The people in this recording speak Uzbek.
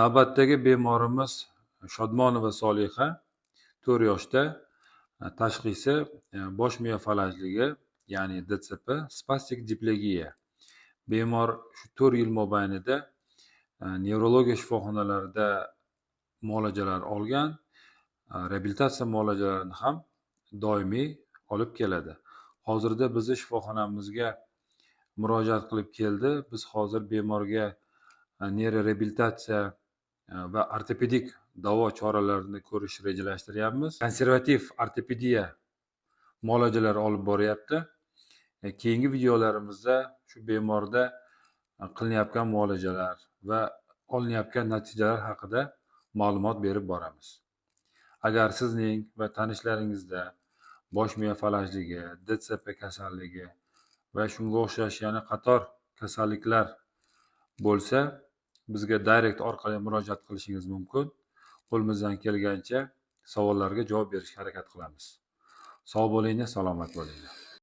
Navbatdagi bemorimiz Shodmonova Soliha, 4 yoshda. Tashxisi bosh miya falajligi, ya'ni ДЦП, spastik diplegiya. Bemor shu 4 yil mobaynida nevrologiya shifoxonalarida muolajalar olgan, reabilitatsiya muolajalarini ham doimiy olib keladi. Hozirda bizni shifoxonamizga murojaat qilib keldi. Biz hozir bemorga neyroreabilitatsiya va ortopedik davo choralarini ko'rish rejalashtiryapmiz. Konservativ ortopediya muolajalari olib boryapti. Keyingi videolarimizda shu bemorda qilinayotgan muolajalar va olinayotgan natijalar haqida ma'lumot berib boramiz. Agar sizning va tanishlaringizda bosh miya falajligi, ДЦП kasalligi va shunga o'xshash yana qator kasalliklar bo'lsa, bizga direct orqali murojaat qilishingiz mumkin. Qo'limizdan kelgancha savollarga javob berishga harakat qilamiz. Sog' bo'linglar, salomat bo'linglar.